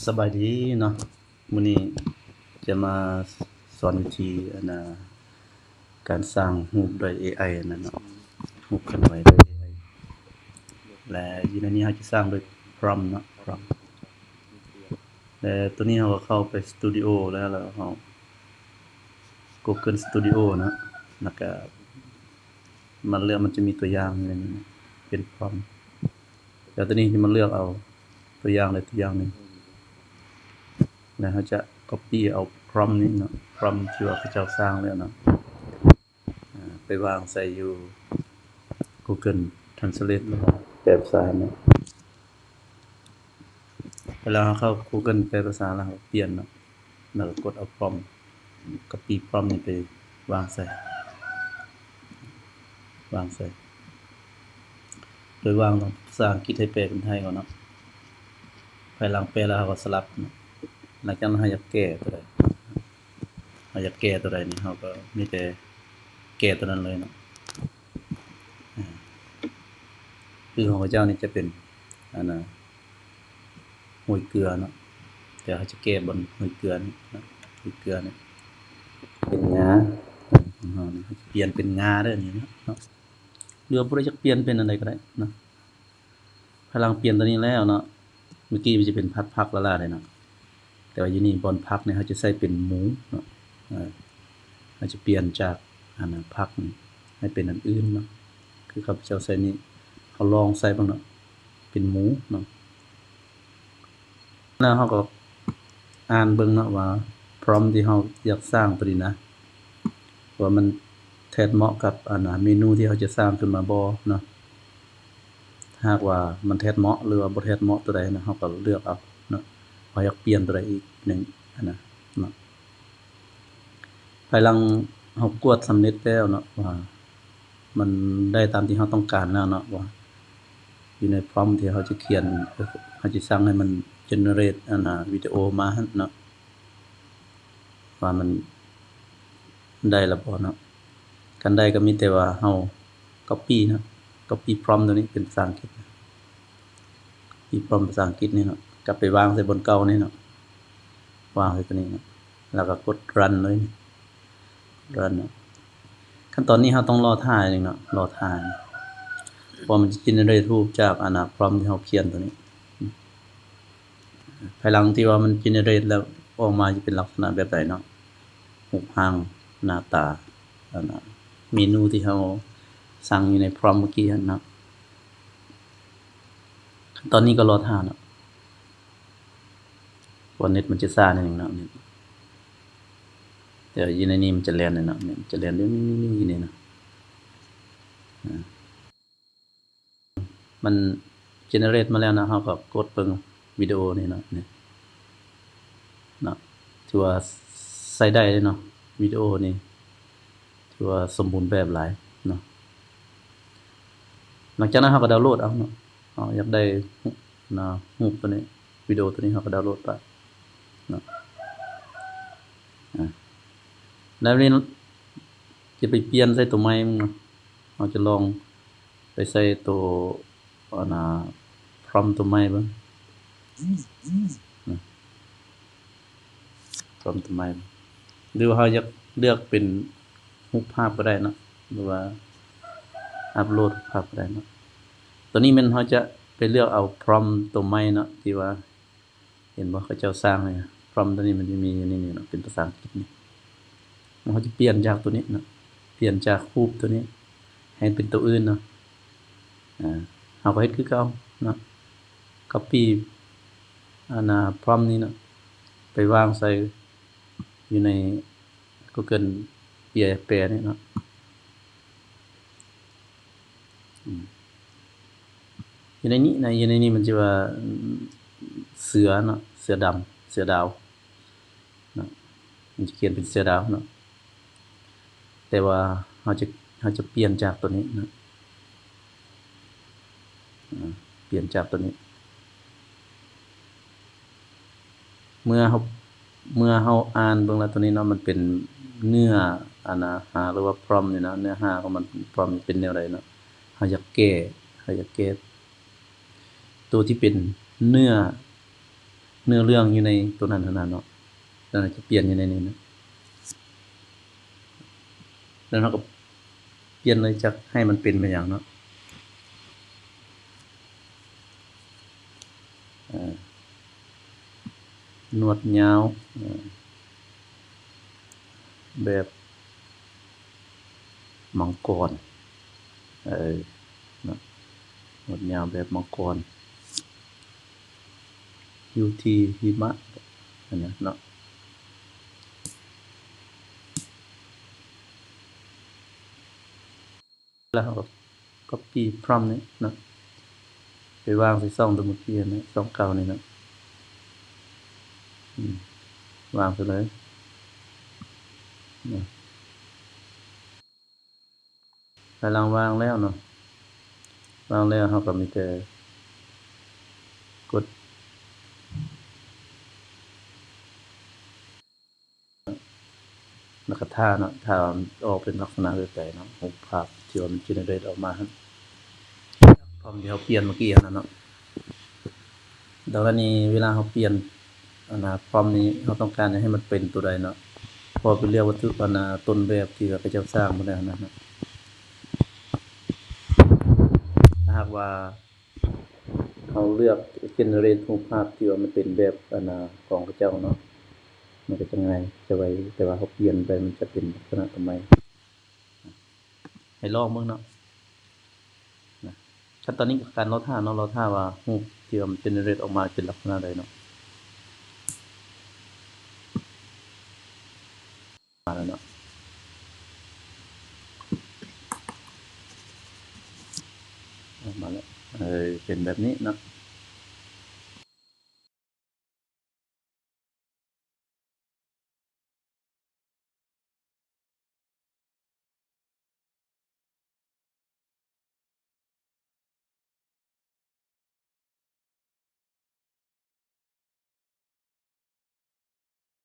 ສະບາຍດີເນາະ, ມື້ນີ້ຈະມາສອນວິທີ ອັນນ່າ ການສ້າງຮູບດ້ວຍເອໄອນັ້ນເນາະ, ຮູບເຄື່ອນໄຫວດ້ວຍເອໄອ ແລະ ຢູ່ໃນນີ້ເຮົາຈະສ້າງດ້ວຍ prompt ເນາະ, prompt ແລະ ໂຕນີ້ເຮົາກໍເຂົ້າໄປ Studio ແລ້ວ ແລ້ວເຮົາ Google Studio ເນາະ, ແລ້ວກໍມາເລືອກ ມັນຈະມີຕົວຢ່າງຢູ່ໃນນີ້ເປັນ prompt ແລ້ວໂຕນີ້ຈະມາເລືອກເອົາຕົວຢ່າງໃດຕົວຢ່າງໜຶ່ງ ແລ້ວເຮົາຈະ copy ເອົາ prompt ນີ້ເນາະ, prompt ທີ່ວ່າເຂົາເຈົ້າສ້າງແລ້ວເນາະ ອາ ໄປວາງໃສ່ຢູ່ Google Translate ແປພາສາເນາະ. ເວລາເຮົາເຂົ້າ Google ແປພາສາແລ້ວ ເຮົາປ່ຽນເນາະ, ແລ້ວກໍກົດເອົາ prompt, copy prompt ນີ້ໄປວາງໃສ່ ວາງໃສ່ ໂດຍວາງພາສາອັງກິດໃຫ້ແປເປັນໄທກ່ອນເນາະ. ພາຍຫຼັງແປແລ້ວເຮົາກໍສະຫຼັບເນາະ, ຫຼັງຈາກນັ້ນເຮົາຢາກແກ້ຕົວໃດ ເຮົາຢາກແກ້ຕົວໃດນີ້ ເຮົາກໍມີແຕ່ແກ້ຕົວນັ້ນເລີຍເນາະ. ອາ ຄືຂອງເຂົາເຈົ້ານີ້ຈະເປັນ ອັນນ່າ ໂຮຍເກືອເນາະ, ແຕ່ເຮົາຈະແກ້ບ່ອນໂຮຍເກືອນີ້ເນາະ, ໂຮຍເກືອນີ້ເປັນງາ, ຂອງເຮົານີ້ເຮົາຈະປ່ຽນເປັນງາເດີນີ້ເນາະ, ຫຼືວ່າຜູ້ໃດຢາກປ່ຽນເປັນອັນໃດກໍໄດ້ເນາະ. ພາຍຫຼັງປ່ຽນຕົວນີ້ແລ້ວເນາະ, ເມື່ອກີ້ມັນຈະເປັນຜັດຜັກລ້າໆເດ້ເນາະ, ແຕ່ວ່າຢູ່ນີ້ບ່ອນຜັກນີ້ເຮົາຈະໃສ່ເປັນໝູເນາະ, ເຮົາຈະປ່ຽນຈາກ ອັນ ຜັກນີ້ໃຫ້ເປັນອັນອື່ນເນາະ, ຄືຂ້າພະເຈົ້າໃສ່ນີ້ ເຮົາລອງໃສ່ເບິ່ງເນາະ, ເປັນໝູເນາະ. ແລ້ວເຮົາກໍອ່ານເບິ່ງເນາະວ່າ prompt ທີ່ເຮົາຢາກສ້າງຕົວນີ້ນະ ວ່າມັນແທດເໝາະກັບ ອັນນ່າ ເມນູທີ່ເຮົາຈະສ້າງຂຶ້ນມາບໍ່ເນາະ. ຖ້າຫາກວ່າມັນແທດເໝາະ ຫຼືວ່າບໍ່ແທດເໝາະຕົວໃດນະ ເຮົາກໍເລືອກເອົາເນາະ, ເຮົາຢາກປ່ຽນຕົວໃດອີກໜຶ່ງຫັ້ນນະເນາະ. ພາຍຫຼັງເຮົາກວດສຳເລັດແລ້ວເນາະ ວ່າມັນໄດ້ຕາມທີ່ເຮົາຕ້ອງການແລ້ວເນາະ ວ່າຢູ່ໃນ prompt ທີ່ເຮົາຈະຂຽນ ເຮົາຈະສັ່ງໃຫ້ມັນ generate ອັນນ່າ ວິດີໂອມາຫັ້ນເນາະ ວ່າມັນໄດ້ແລ້ວບໍ່ເນາະ. ຄັນໄດ້ກໍມີແຕ່ວ່າເຮົາ copy ເນາະ, copy prompt ຕົວນີ້ເປັນພາສາອັງກິດ, copy prompt ພາສາອັງກິດນີ້ເນາະ, ກັບໄປວາງໃສ່ບ່ອນເກົ່ານີ້ເນາະ, ວາງໃສ່ຕົວນີ້ເນາະ, ແລ້ວກໍກົດ run ເລີຍ. run ເນາະ. ຂັ້ນຕອນນີ້ເຮົາຕ້ອງລໍຖ້າໜຶ່ງເນາະ, ລໍຖ້າ ເພາະວ່າມັນຈະ generate ຮູບຈາກ ອັນນ່າ prompt ທີ່ເຮົາຂຽນຕົວນີ້. ພາຍຫຼັງທີ່ວ່າມັນ generate ແລ້ວອອກມາຈະເປັນລັກສະນະແບບໃດເນາະ, ຮູບຮ່າງ ໜ້າຕາ ອັນນ່າ ເມນູທີ່ເຮົາສັ່ງຢູ່ໃນ prompt ເມື່ອກີ້ຫັ້ນເນາະ. ຂັ້ນຕອນນີ້ກໍລໍຖ້າເນາະ. ເພາະວ່າເນັດມັນຈະຊ້າໜ້ອຍໜຶ່ງເນາະ, ແຕ່ວ່າຢູ່ໃນນີ້ມັນຈະແລ່ນເນາະ, ເນັດມັນຈະແລ່ນຢູ່ນີ້ໆໆນີ້ເນາະ. ອາ ມັນ generate ມາແລ້ວເນາະ, ເຮົາກໍກົດເບິ່ງວິດີໂອນີ້ເນາະ, ນີ້ເນາະ, ຖືວ່າໃຊ້ໄດ້ເດ້ເນາະ, ວິດີໂອນີ້ຖືວ່າສົມບູນແບບຫຼາຍເນາະ. ຫຼັງຈາກນັ້ນເຮົາກໍດາວໂຫຼດເອົາເນາະ, ເຮົາຢາກໄດ້ຮູບ ນະ ຮູບຕົວນີ້ ວິດີໂອຕົວນີ້ ເຮົາກໍດາວໂຫຼດໄປເນາະ. ອາ ແລ້ວນີ້ຈະໄປປ່ຽນໃສ່ຕົວໃໝ່ເນາະ, ເຮົາຈະລອງໄປໃສ່ຕົວ ອັນນ່າ prompt ຕົວໃໝ່ເບິ່ງ, ນະ prompt ຕົວໃໝ່ ຫຼືວ່າເຮົາຢາກເລືອກເປັນຮູບພາບກໍໄດ້ເນາະ ຫຼືວ່າອັບໂຫຼດຮູບພາບກໍໄດ້ເນາະ. ຕົວນີ້ແມ່ນເຮົາຈະໄປເລືອກເອົາ prompt ຕົວໃໝ່ເນາະ ທີ່ວ່າ ເຫັນບໍ່ ເຂົາເຈົ້າສ້າງໃຫ້ prompt ຕົວນີ້ມັນຈະມີຢູ່ໃນນີ້ເນາະ ເປັນພາສາອັງກິດນີ້. ເຮົາຈະປ່ຽນຈາກຕົວນີ້ເນາະ, ປ່ຽນຈາກຮູບຕົວນີ້ໃຫ້ເປັນຕົວອື່ນເນາະ. ອາ ເຮົາກໍເຮັດຄືເກົ່າເນາະ, copy ອັນນ່າ prompt ນີ້ເນາະ ໄປວາງໃສ່ຢູ່ໃນ Google ເປັນແປນີ້ເນາະ. ອືມ ຢູ່ໃນນີ້ນະ, ຢູ່ໃນນີ້ມັນຈະວ່າ ເສືອເນາະ, ເສືອດຳ, ເສືອດາວເນາະ, ມັນຈະຂຽນເປັນເສືອດາວເນາະ. ແຕ່ວ່າເຮົາຈະ ເຮົາຈະປ່ຽນຈາກຕົວນີ້ເນາະ, ອາ ປ່ຽນຈາກຕົວນີ້. ເມື່ອເຮົາ ເມື່ອເຮົາອ່ານເບິ່ງແລ້ວ ຕົວນີ້ເນາະ ມັນເປັນເນື້ອ ອັນນ່າ ຫາ ຫຼືວ່າ prompt ນີ້ນະ, ເນື້ອຫາຂອງມັນ prompt ນີ້ເປັນແນວໃດເນາະ, ເຮົາຢາກແກ້ ເຮົາຢາກແກ້ຕົວທີ່ເປັນເນື້ອ ເນື້ອເລື່ອງຢູ່ໃນໂຕນັ້ນຫັ້ນນະເນາະ, ແລ້ວຈະປ່ຽນຢູ່ໃນນີ້ນະ, ແລ້ວເຮົາກໍປ່ຽນເລີຍ ຈັກໃຫ້ມັນເປັນແບບຫຍັງເນາະ. ເອີ ໜວດຍາວ ເອີ ແບບມັງກອນ ເອີ ເນາະ, ໜວດຍາວແບບມັງກອນ ຄິວທີຫິມະ ອັນນັ້ນເນາະ. ແລ້ວເຮົາກໍກັອບປີ້ພຣອມນີ້ເນາະ ໄປວາງໃສ່ຊ່ອງໂຕເມື່ອກີ້ຫັ້ນນະ, ຊ່ອງເກົ່ານີ້ນະ, ອືມ ວາງໃສ່ເລີຍນະ. ພາຍຫຼັງວາງແລ້ວເນາະ, ວາງແລ້ວເຮົາກໍມີແຕ່ກົດ ແລ້ວກໍຖ້າເນາະ, ຖ້າວ່າມັນອອກເປັນລັກສະນະແບບໃດເນາະ, ຮູບພາບທີ່ວ່າມັນເຈເນເຣດອອກມາຫັ້ນ. ພຣອມທີ່ເຮົາປ່ຽນເມື່ອກີ້ຫັ້ນນະເນາະ. ດັ່ງນັ້ນນີ້ ເວລາເຮົາປ່ຽນ ອັນນະ ພຣອມນີ້ ເຮົາຕ້ອງການໃຫ້ມັນເປັນໂຕໃດເນາະ, ເພາະວ່າເປັນເລື່ອງວັດຖຸ ອັນນະ ຕົ້ນແບບທີ່ວ່າເຂົາເຈົ້າສ້າງມາແລ້ວຫັ້ນນະ. ຖ້າຫາກວ່າ ເຮົາເລືອກເຈເນເຣດຮູບພາບທີ່ວ່າມັນເປັນແບບ ອັນນະ ຂອງເຂົາເຈົ້າເນາະ, ມັນກໍຈະງ່າຍ ຈະໄວ, ແຕ່ວ່າເຮົາປ່ຽນໄປ ມັນຈະເປັນລັກສະນະໂຕໃໝ່. ໃຫ້ລອງເບິ່ງເນາະ, ນະ. ຂັ້ນຕອນນີ້ກໍການລໍຖ້າເນາະ, ລໍຖ້າວ່າຮູບທີ່ວ່າມັນເຈເນເຣດອອກມາເປັນລັກສະນະໃດເນາະ. ມາແລ້ວເນາະ, ອອກມາແລ້ວ ເອີ ເປັນແບບນີ້ເນາະ.